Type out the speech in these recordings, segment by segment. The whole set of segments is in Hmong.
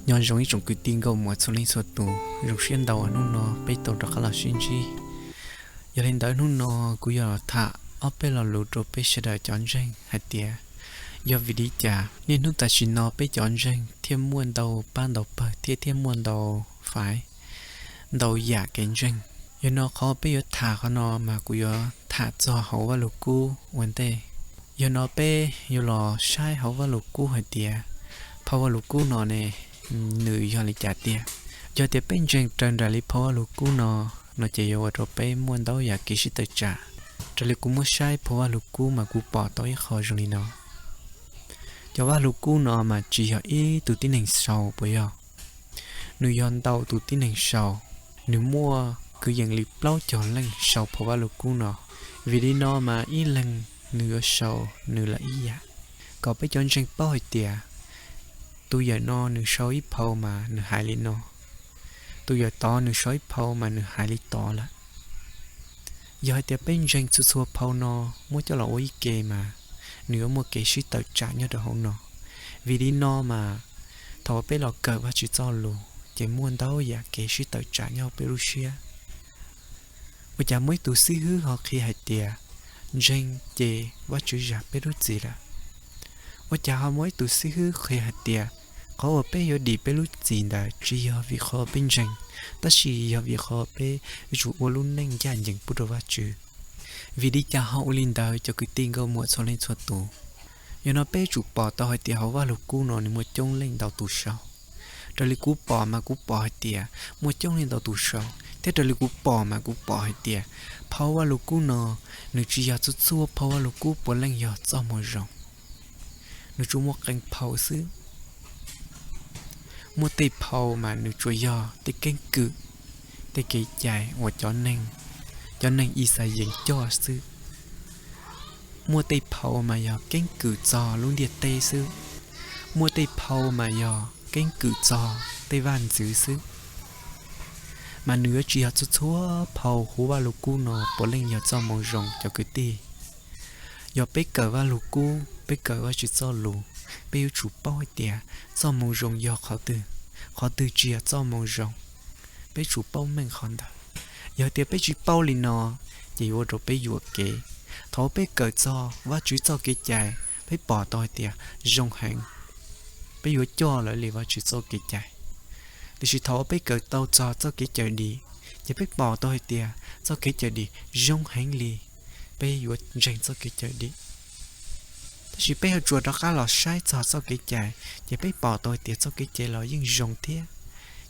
Nyob zoo ib tsoom kwv tij nkauj muam txhua leej txhua tus, zoo siab ntau uas hnub no peb tau rov qab los sib ntsib. Yog li ntawd hnub no kuv yuav los tham ob peb lo lus rau peb sawv daws cov ntseeg hais tias, yog vim li cas niaj hnub tam sim no peb cov ntseeg thiaj muaj ntau pab ntau pawg thiab thiaj muaj ntau faiv, ntau yam kev ntseeg. Yog no qhov peb yuav tham qhov no mas kuv yuav tham txog hauv Vajluskub ua ntej. Yog no peb yuav los saib hauv Vajluskub hais tias, phau Vajluskub no ne, nws yog li cas tiag. Yog tias peb ntseeg raws nraim li phau Vajluskub no, no ces yuav ua rau peb muaj ntau yam kev sib tawm tsam. Raws li kuv muab saib phau Vajluskub mas kuv pom tau ib qho zoo li no. Cov Vajluskub no mas tsis yog ib tug tib neeg sau puas yog? Nws yog ntau tus tib neeg sau. Nws muaj kwv yees li plaub caug leej sau phau Vajluskub no. Vim li no mas ib leeg nws yuav sau nws lawm ib yam, kom peb cov ntseeg paub hais tias tus yawm no nws sau ib phau mas nws hais li no, tus yawm tod nws sau ib phau mas nws hais li tod lawm. Yog hais tias peb ntseeg txhua txhua phau no muab coj los ua ib ke mas nws yuav muaj kev sib tawm tsam nyob rau hauv no. Vim li no mas thaum peb los kawm Vajtswv txoj lus ces muaj ntau yam kev sib tawm tsam nyob peb lub siab. Ua cas muaj ib tug xib hwb ho qhia hais tias ntseeg ces Vajtswv zam peb lub txim lawm? Ua cas ho muaj ib tug xib hwb qhia hais tias qhov uas peb yuav dim peb lub txim ntawd tsis yog vim qhov peb ntseeg, tab sis yog vim qhov peb yuav tsum ua lub neej ncaj ncees pub rau Vajtswv? Vim li cas ho ua li ntawd cov kwv tij nkauj muam txhua leej txhua tus? Yog no peb yuav tsum pom tau hais tias hauv Vajluskub no nws muaj coob leej ntau tus sau. Raws li kuv pom mas kuv pom hais tias muaj coob leej ntau tus sau, thiab raws li kuv pom mas kuv pom hais tias phau Vajluskub no nws tsis yog txhua txhua phau Vajluskub puav leej yog txoj moo zoo. Nws tsuas muaj qee phau xwb. Muaj tej phau mas nws tsuas yog tej keeb kwm, tej kev cai uas cov neeg, cov neeg Yixalayees coj xwb. Muaj tej phau mas yog keeb kwm txog lub ntiaj teb xwb. Muaj tej phau mas yog keeb kwm txog tej vaj ntxwv xwb. Mas nws yuav tsis yog txhua txhua phau huv Vajluskub no puav leej yog txoj moo zoo cov kwv tij. Yog peb kawm Vajluskub, peb kawm Vajtswv txoj lus, peb yuav tsum paub hais tias txoj moo zoo yog qhov twg, qhov twg tsis yog txoj moo zoo. Peb tsum paub meej qhov ntawd. Yog tias peb tsis paub li no, ces yuav ua rau peb yuam kev. Thaum peb kawm txog Vajtswv txoj kev cai, peb pom tau hais tias zoo heev, peb yuav coj lawv li Vajtswv txoj kev cai. Tiam sis thaum peb kawm tau txog txoj kev cawm dim, ces peb pom tau hais tias txoj kev cawm dim zoo heev li, peb yuav ntseeg txoj kev cawm dim. Tab sis peb yuav tsum rov qab los saib txog txoj kev cai, ces peb pom tau hais tias txoj kev cai los yeej zoo thiab,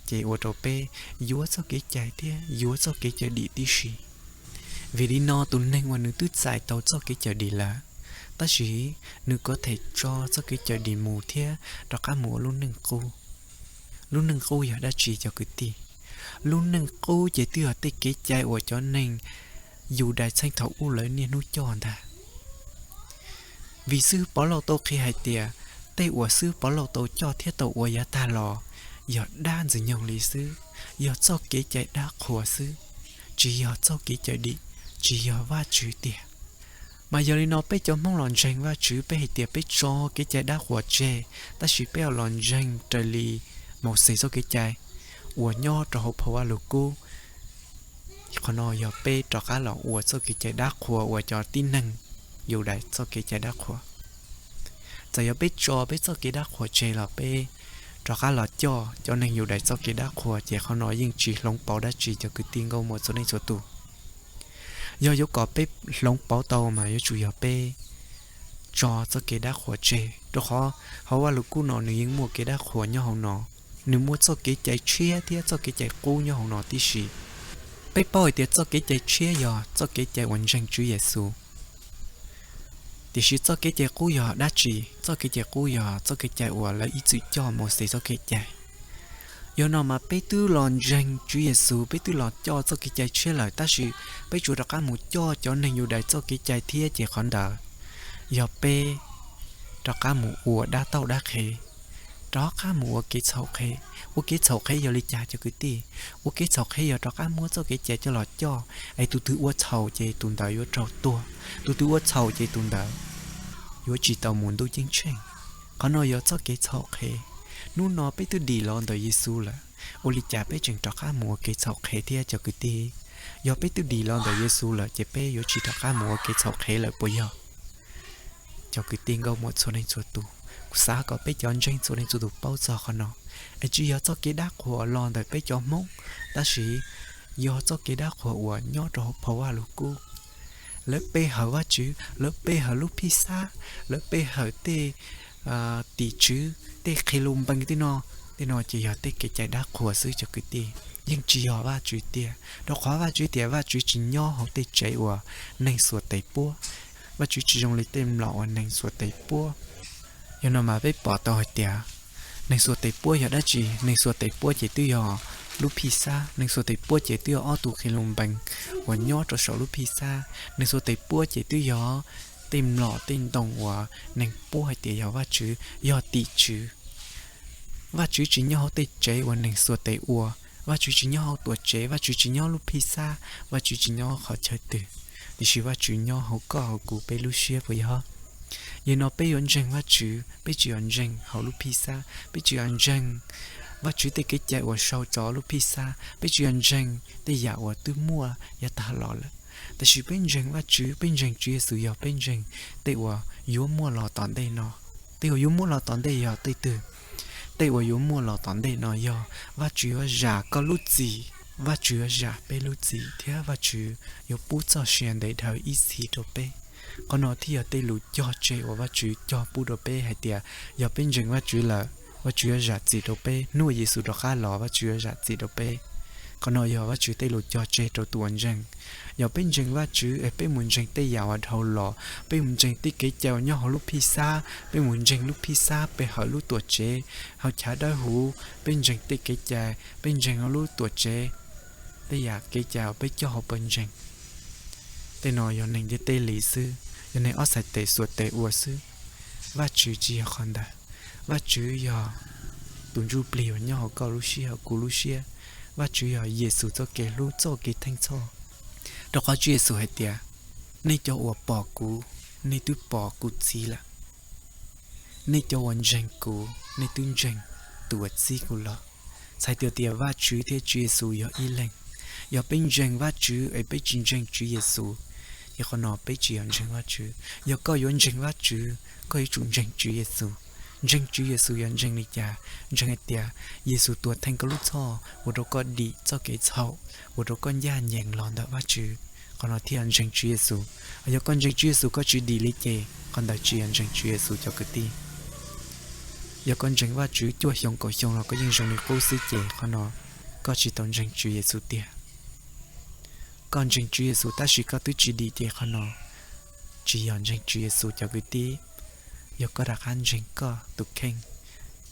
ces ua rau peb yuav txoj kev cai thiab yuav txoj kev cawm dim tib si. Vim li no tus neeg uas nws twb txais tau txoj kev cawm dim lawm, tab sis nws kuj tham tso txoj kev cawm dim mus thiab rov qab mus ua lub neej qub. Lub neej qub yog dab tsi cov kwv tij? Lub neej qub ces twb yog tej kev cai uas cov neeg Yudais txheej thaum ub lawv niaj hnub coj ntag. Vim xib hwb Povlauj tau qhia hais tias tej uas xib hwb Povlauj tau coj thiab tau ua yav tag los yog dab ntxwg nyoog li xwb, yog txoj kev cai dab qhuas xwb, tsis yog txoj kev cawm dim, tsis yog Vajtswv tiag. Mas yog li no peb cov Hmoob los ntseeg Vajtswv peb hais tias peb tso kev cai dab qhuas tseg, tab sis peb los ntseeg raws li Mauxes txoj kev cai uas nyob rau hauv phau Vajluskub. Qhov no yog peb rov qab los ua txoj kev cai dab qhuas uas cov tib neeg Yudais txoj kev cai dab qhuas. Txawm yog peb tso peb txoj kev dab qhuas tseg los peb rov qab los coj cov neeg Yudais txoj kev dab qhuas ces qhov no yeej tsis hloov pauv dab tsi cov kwv tij nkauj muam txhua leej txhua tus. Yog yuav kom peb hloov pauv tau mas yuav tsum yog peb tso txoj kev dab qhuas tseg, rau qhov hauv Vajluskub no nws yeej muaj kev dab qhuas nyob hauv no, nws muaj txoj kev cai tshiab thiab txoj kev cai qub nyob hauv no tib si. Peb paub hais tias txoj kev cai tshiab yog txoj kev cai uas ntseeg Tswv Yexus. Tiam sis txoj kev cai qub yog dab tsi? Txoj kev cai qub yog txoj kev cai uas lawv ib txwm coj Mauxes txoj kev cai. Yog no mas peb twb los ntseeg Tswv Yexus, peb twb los coj txoj kev cai tshiab lawm, tab sis peb tsuas rov qab mus coj cov neeg Yudais txoj kev cai thiab ces qhov ntawd yog peb rov qab mus ua dab tauj dab qhe, rov qab mus ua kev txhaum qhev. Ua kev txhaum qhev yog li cas cov kwv tij? Ua kev txhaum qhev yog rov qab muab txoj kev cai coj los coj, es tus twg ua txhaum ces tus ntawd yuav raug tuag, tus twg ua txhaum ces tus ntawd yuav tsis tau mus ntuj ceeb tsheej. Qhov no yog txoj kev txhaum qhev. Hnub no peb twb dim los ntawm Yexus lawm, ua li cas peb tseem rov qab mus ua kev txhaum qhev thiab cov kwv tij? Yog peb twb dim los ntawm Yexus lawm ces peb yuav tsis rov qab mus ua kev txhaum qhev lawm puas yog? Cov kwv tij nkauj muam txhua leej txhua tus, kuv xav kom peb cov ntseeg txhua leej txhua tus paub txog qhov no, es tsis yog txoj kev dab qhuas los ntawm peb cov Hmoob, tab sis yog txoj kev dab qhuas uas nyob rau hauv phau Vajluskub. Lawv pe hawm Vajtswv, lawv pe hawm lub Phijxab, lawv pe hawm tej tim tswv, tej qhis lus npees tej no. Tej no ces yog tej kev cai dab qhuas xwb cov kwv tij, yeej tsis yog Vajtswv tiag, rau qhov Vajtswv tias Vajtswv tsis nyob hauv tej tsev uas neeg xuas tes puab. Vajtswv tsis zoo li tej mlom uas neeg xuas tes puab. Yog no mas peb pom tau hais tias neeg xuas tes puab yog dab tsi? Neeg xuas tes puab ces twb yog lub Phijxab, neeg xuas tes puab ces twb yog ob tug qhis lus npees uas nyob rau saum lub Phijxab, neeg xuas tes puab ces twb yog tej mlom tej ntoo uas neeg puab hais tias yog Vajtswv, yog tim tswv. Vajtswv tsis nyob hauv tej tsev uas neeg xuas tes ua, Vajtswv tsis nyob hauv tuam tsev, Vajtswv tsis nyob lub Phijxab, Vajtswv tsis nyob qhov chaw twg, tiam sis Vajtswv nyob hauv koj hauv kuv peb lub siab puas yog? Yog no peb yuav ntseeg Vajtswv, peb tsis yog ntseeg hauv lub Phijxab, peb tsis yog ntseeg Vajtswv tej kev cai uas sau rau lub Phijxab, peb tsis yog ntseeg tej yam uas twb muaj yav tag los lawm. Tab sis peb ntseeg Vajtswv, peb ntseeg Tswv Yexus yog peb ntseeg tej uas yuav muaj los tom ntej no. Tej uas yuav muaj los tom ntej yog tej twg? Tej uas yuav muaj los tom ntej no yog Vajtswv yuav zam koj lub txim, Vajtswv yuav zam peb lub txim thiab Vajtswv yuav pub txoj sia ntev dhawv ib txhis rau peb. Qhov no thiaj yog tej lus cog tseg uas Vajtswv cog pub rau peb hais tias yog peb ntseeg Vajtswv lawm, Vajtswv yuav zam txim rau peb, hnub uas Yexus rov qab los Vajtswv yuav zam txim rau peb. Qhov no yog Vajtswv tej lus cog tseg rau tus uas ntseeg. Yog peb ntseeg Vajtswv es peb mus ntseeg tej yam uas dhau los, peb mus ntseeg tej kev cai uas nyob hauv lub Phijxab, peb mus ntseeg lub Phijxab pe hawm lub tuam tsev, hauv chav dawb huv, peb ntseeg tej kev cai, peb ntseeg hauv lub tuam tsev, tej yam kev cai uas peb coj hauv pawg ntseeg, tej no yog neeg ntiaj teb li xwb, yog neeg ob txhais tes xuas tes ua xwb. Vajtswv tsis yog qhov ntawd. Vajtswv yog tus ntsuj plig uas nyob hauv koj lub siab hauv kuv lub siab. Vajtswv yog Yexus txoj kev hlub, txoj kev theej txhoj. Rau qhov Tswv Yexus hais tias, nej cov uas pom kuv, nej twb pom kuv Txiv lawm. Nej cov uas ntseeg kuv, nej twb ntseeg tus uas txib kuv los. Txhais tau tias Vajtswv thiab Tswv Yexus yog ib leeg. Yog peb ntseeg Vajtswv es peb tsis ntseeg Tswv Yexus, ces qhov no peb tsis yog ntseeg Vajtswv. Yog koj yuav ntseeg Vajtswv, koj yuav tsum ntseeg Tswv Yexus. Ntseeg Tswv Yexus yog ntseeg li cas? Ntseeg hais tias Yexus tuag theej koj lub txhoj, ua rau koj dim txoj kev txhaum, ua rau koj ncaj ncees los ntawm Vajtswv. Qhov no thiaj yog ntseeg Tswv Yexus. Yog koj ntseeg Tswv Yexus koj tsis dim li ces qhov ntawd tsis yog ntseeg Tswv Yexus cov kwv tij. Yog koj ntseeg Vajtswv cuaj xyoo kaum xyoo los koj yeej zoo li qub xwb ces qhov no koj tsis tau ntseeg Tswv Yexus tiag. Koj ntseeg Tswv Yexus tab sis koj twb tsis dim ces qhov no tsis yog ntseeg Tswv Yexus cov kwv tij. Yog koj rov qab ntseeg koj tus kheej,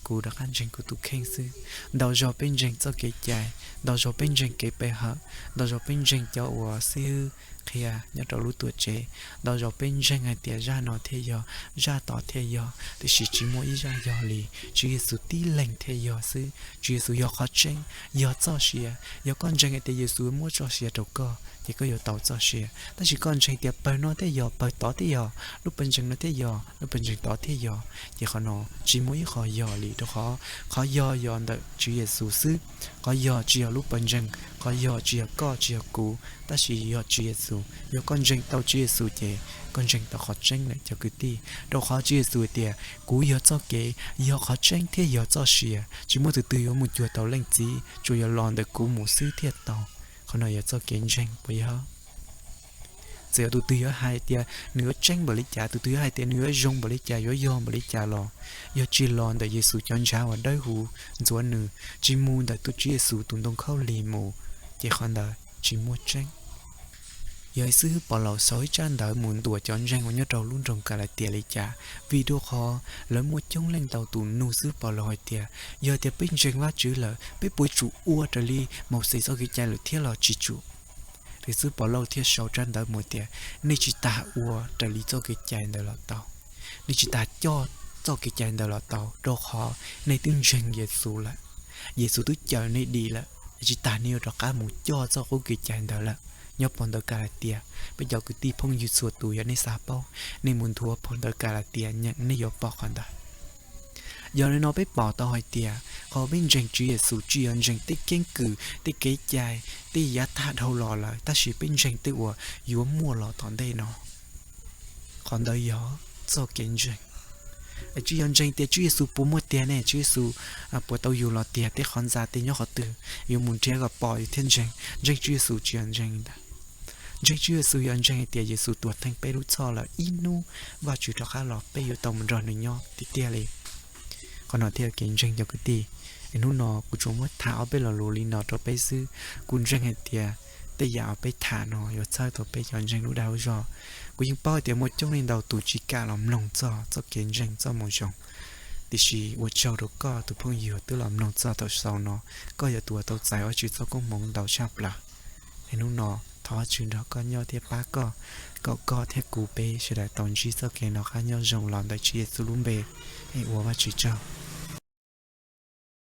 kuv rov qab ntseeg kuv tus kheej xwb. Ntau zaug peb ntseeg txoj kev cai, ntau zaug peb ntseeg kev pe hawm, ntau zaug peb ntseeg cov uas xib hwb qhia nyob rau lub tuam tsev, ntau zaug peb ntseeg hais tias zaj no thiaj yog, zaj tod thiaj yog, tiam sis tsis muaj ib zaj yog li. Tswv Yexus tib leeg thiaj yog xwb. Tswv Yexus yog qhov tseeb, yog txoj sia. Yog koj ntseeg hais tias Yexus muab txoj sia rau koj ces koj yuav tau txoj sia. Tab sis koj ntseeg tias pawg no thiaj yog, pawg tod thiaj yog, lub pawg ntseeg no thiaj yog, lub pawg ntseeg tod thiaj yog, ces qhov no tsis muaj ib qho yog li, rau qhov qhov yog yog ntawm Tswv Yexus xwb. Qhov yog tsis yog lub pawg ntseeg, qhov yog tsis yog koj tsis yog kuv, tab sis yog Tswv Yexus. Yog koj ntseeg tau Tswv Yexus ces koj ntseeg tau qhov tseeb lawm cov kwv tij. Rau qhov Tswv Yexus tias kuv yog txoj kev, yog qhov tseeb thiab yog txoj sia. Tsis muaj tus twg yuav mus cuag tau Leej Txiv, tsuas yog los ntawm kuv mus xwb thiaj tau. Qhov no yog txoj kev ntseeg puas yog? Txawm yog tus twg yuav hais tias nws yuav tseeb npaum li cas, tus twg yuav hais tias nws yuav zoo npaum li cas, yuav yog npaum li cas los, yog tsis los ntawm Yexus cov ntshav uas dawb huv ntxuav nws, tsis mus ntawm tus Tswv Yexus tus ntoo khaub lig mus, ces qhov ntawd tsis muaj tseeb. Yog xib hwb Paulus sau ib tsab ntawv mus ntuas cov ntseeg uas nyob rau lub nroog Kalatias li cas? Vim rau qhov lawv muaj coob leej ntau tus nug xib hwb Paulus hais tias, yog tias peb ntseeg Vajtswv lawm, peb puas tsum ua raws li Mauxes txoj kev cai lawm thiab los tsis tsum? Xib hwb Paulus thiaj sau tsab ntawv mus tias, nej tsis tas ua raws li txoj kev cai ntawd los tau. Nej tsis tas coj txoj kev cai ntawd los tau, rau qhov nej twb ntseeg Yexus lawm. Yexus twb cawm nej dim lawm, tsis tas nej yuav rov qab mus coj txoj qub kev cai ntawd lawm. Nyob phau ntawv Kalatias, peb cov kwv tij phooj ywg txhua tus, yog nej xav paub, nej mus nthuav phau ntawv Kalatias nyeem nej yuav pom qhov ntawd. Yog li no peb pom tau hais tias qhov peb ntseeg Tswv Yexus tsis yog ntseeg tej keeb kwm, tej kev cai, tej yav tag dhau los lawm, tab sis peb ntseeg tej uas yuav muaj los tom ntej no. Qhov ntawd yog txoj kev ntseeg. Tsis yog ntseeg tias Tswv Yexus puas muaj tiag ne, Tswv Yexus puas tau yug los tiag, tej qhov ntxa tej nyob qhov twg, yuav mus nrhiav kom pom yus thiaj ntseeg. Ntseeg Tswv Yexus tsis yog ntseeg li ntawd. Ntseeg Tswv Yexus yog ntseeg hais tias Yexus tuag theej peb lub txhoj lawm, ib hnub Vajtswv rov qab los peb yuav tau mus nrog nws nyob tiag tiag li. Qhov no thiaj yog kev ntseeg cov kwv tij. Es hnub no kuv tsuas muab tham ob peb lo lus li no rau peb xwb. Kuv ntseeg hais tias tej yam uas peb tham no yuav txhawb tau peb cov ntseeg lub dag lub zog. Kuv yeej paub hais tias muaj coob leej ntau tus tsis kam los mloog txog txoj kev ntseeg txoj moo zoo. Tiam sis ua tsaug rau koj tus phooj ywg twb los mloog txog thaum xaus no, koj yog tus uas tau txais Vajtswv txoj koob hmoov ntau tshaj plaws. Es hnub no thov Vajtswv nrog koj nyob thiab pab koj, kom koj thiab kuv peb sawv daws tau ntsib txoj kev noj qab nyob zoo los ntawm Tswv Yexus lub npe. Es ua Vajtswv tsaug.